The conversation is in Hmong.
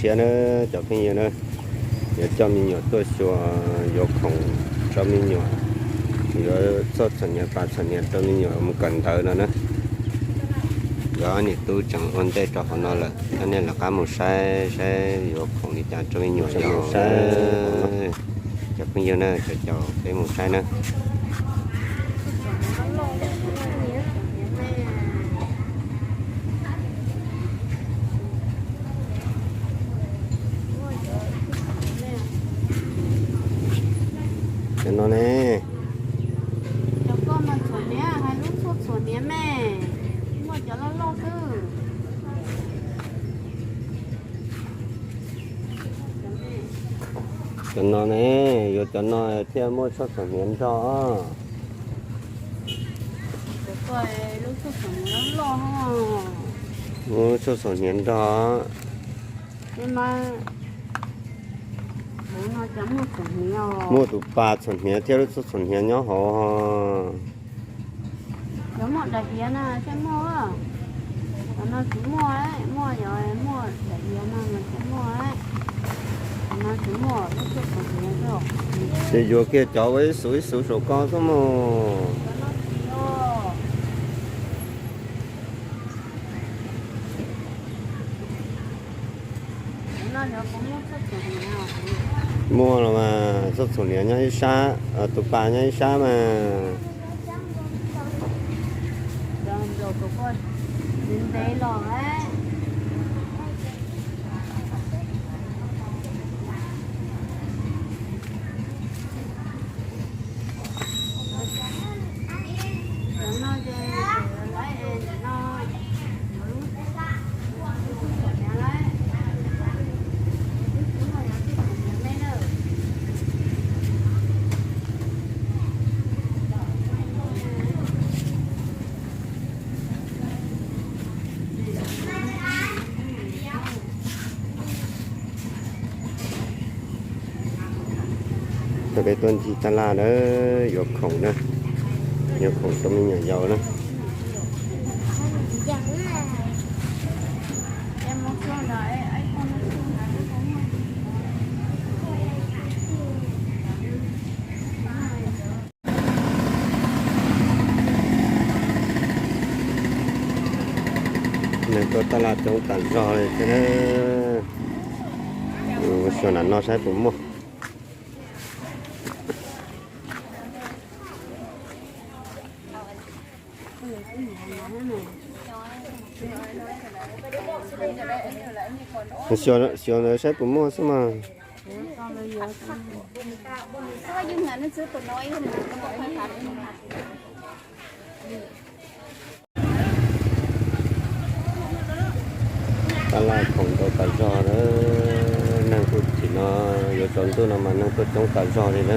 Thiab na, cov phooj ywg na, yuav coj me nyuam tuaj xyuas, yuav khoom rau me nyuam, yuav txog txom nyem pas txom nyem rau me nyuam mus kawm ntawv no na. Cov niam tub tseem ua ntej rau hauv no lawm, coj nej lawv qab mus saib saib yuav khoom li cas rau me nyuam yom. Cov phooj ywg na, caum caum peb mus saib na. Cov no ne. Cov koj mas txhuam hniav, hais lub tshuaj txhuam hniav me. Muaj cov loj loj xwb. Cov no ne, yuav cov no thiaj muaj tshuaj txhuam hniav nrog. Lub tshuaj txhuam hniav nrog. Muaj tus pas txhuam hniav thiab lub tshuaj txhuam hniav nyob hauv. Cov muaj daim hiav no thiaj muaj. Cov no tsis muaj, muaj yog muaj daim hiav no mas thiaj muaj. Cov no tsis muaj, lub tshuaj txhuam hniav xwb. Ces yuav kiag cov ua ib xuv ib xuv saum ko xwb mus. Muaj los mas, tshuaj txhuam hniav nyob ib sab, tus pas nyob ib sab mas. Tau peb tuaj ncig taj laj na, yuav khoom na, yuav khoom rau me nyuam yaus na. Neeg tuaj taj laj coob tas zog li thiab. Mus xyuas nram no saib puas muaj. Xyuas ntawd saib puas muaj xwb mas. Taj laj khoom ntau tas zog na, neeg kuj tsim no yuav tsaus ntuj no mas neeg tuaj coob tas zog li na.